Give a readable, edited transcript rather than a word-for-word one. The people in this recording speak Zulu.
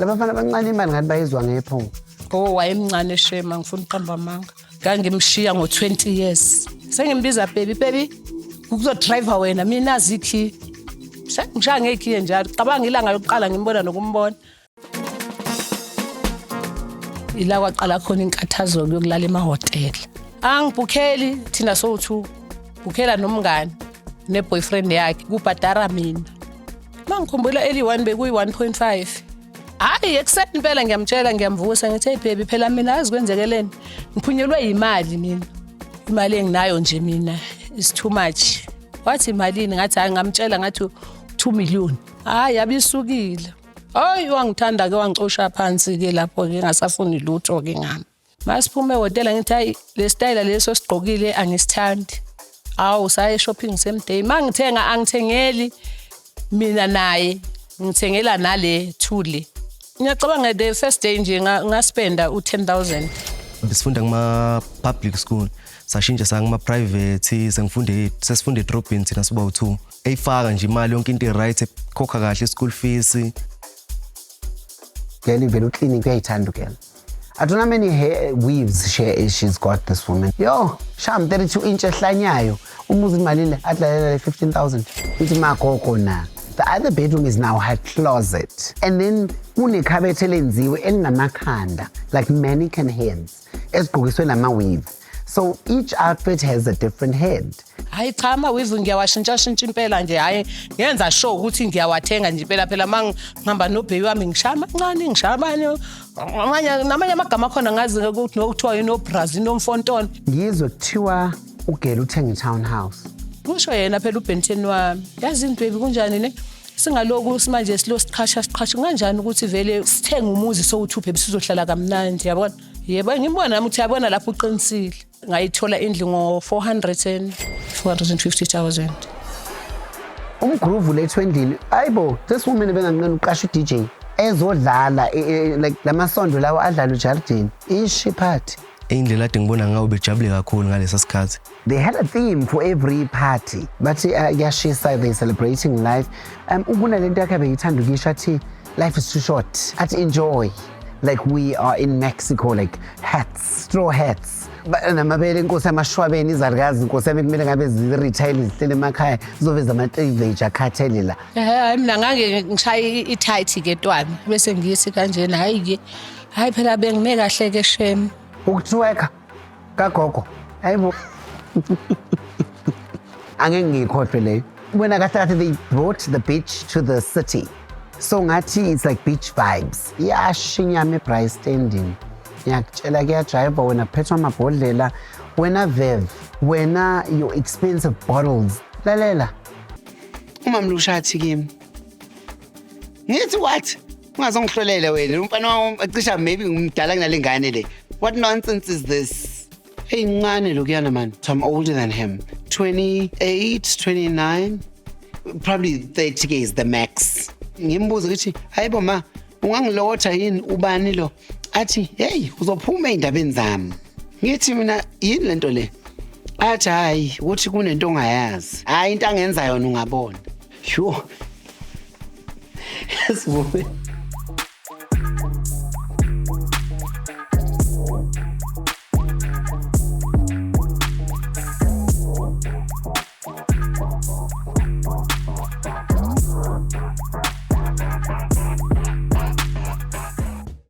Labafana abancane imali ngathi bayizwa ngephunga. Oh, wayemncane shema, ngifuna ukuqamba amanga. Ngangimshiya ngo-20 years. Sengimbiza baby, baby, kuzodriver wena, mina nazi ikhiye. Sengishaya ngekhiye njalo. Cabanga ilanga lokuqala ngimbona nokumbona. Ila kwaqala khona inkathazo yokulala emahhotela. Angibhukheli thina sowu-two. Bhukhela nomngani ne-boyfriend yakhe, kubhadara mina. Uma ngikhumbula eli-1 bekuyi-1.5. Hhayi, ekuseni impela ngiyamtshela, ngiyamvusa, ngithi hey baby, phela mina azi kwenzekeleni, ngiphunyelwe yimali mina, imali enginayo nje mina is too much. Wathi imalini? Ngathi hhayi, ngamtshela ngathi 2 million. Hhayi, yabe isukile. Hayi, wangithanda-ke, wangicosha phansi-ke lapho-ke, ngasafuni lutho-ke ngami. Masiphume ehhotela ngithi hayi, le stayela leso sigqokile angisithandi. Awu, saya e-shopping same day. Ma ngithenga angithengeli mina naye, ngithengela nale Thule. Ngiyacabanga the first day nje ngaspenda u-10,000. Besifunda kuma-public school, sashintsha saya kuma-private, sengifunde sesifunde edrobheni thina siba u-two. Eyifaka nje imali yonke into i-right, ekhokha kahle i-school fees. Girl vele uclinic uyayithanda ugirl. I don't know how many hair weaves she's got, this woman. Yo, sham 32 inch ehlanyayo. Umuzi imalile adlalela le 15,000. Ithi magogo na. The other bedroom is now her closet. And then kunekhabethe elenziwe elinamakhanda like mannequin heads ezigqokiswe nama weave. So each outfit has a different head. Hayi cha, ama-weave ngiyawashintshashintsha impela nje. Hhayi, ngenza sure ukuthi ngiyawathenga nje impela. Phela uma ngihamba nobheyi wami ngishaya amancane, ngishaya amanye amanye namanye amagama akhona, ngazi ukuthi nokuthiwa ino-Brazil, inomfontono. Ngizwe kuthiwa ugela uthenga i-townhouse. Kusho yena phela ubhenteni wami, yazini baby, kunjani ne singaloku simanje silo siqhasha siqhasha kanjani ukuthi vele sithenge umuzi sowu-two baby, sizohlala kamnandi, yabona? Yebo, ngimbona nami ukuthi yabona lapho uqinisile. Ngayithola indlu ngo-400 and 450,000. Umgroove ulethwe endlini. Hayibo, this woman benganqena uqasha u-DJ ezodlala like lamasondo lawa adlala ujardini. Ishi party. Indlela ade ngibona ngawo bejabule kakhulu ngalesa sikhathi. They had a theme for every party. Bathi kuyashisa, they celebrating life. Kunalento yakhe beyithanda ukuyisho, athi life is too short. Athi enjoy. Like we are in Mexico, like hats, straw hats. Namabele inkosi amashwabeni, izalukazi inkosi yami kumele ngabe zi-retail zihlele emakhaya, zizoveza ama-cleavage akhathele la. Hayi, mina ngange ngishaye i-tight ke twana bese ngithi kanjena, hayi-ke, hayi phela bengime kahle-ke shem. Ukutwerka kagogo, hayibo, angeke ngiyikhohlwe leyo. Wena kahle kahle, they brought the beach to the city, so ngathi it's like beach vibes. Iyasha inyama ebraai standing, ngiyakutshela, kuyajayiva wena, kuphethwa amabhodlela wena, vev wena, your expensive bottles, lalela. Umama athi kimi, ngithi what, ungazongihlolela wena umfana wami cisha maybe ngimdala kunale ngane le. What nonsense is this? Hey, ncane lokuyana man. So I'm older than him, 28, 29, probably 30 ke is the max. Ngimbuza ukuthi hayibo ma, ungangilotha yini, ubani lo? Athi hey, uzophuma ey'ndabeni zami. Ngithi mina yini lento le? Athi hayi, ukuthi kunento ongayazi, hayi, into angenza yona ungabona. Sure. Sivume.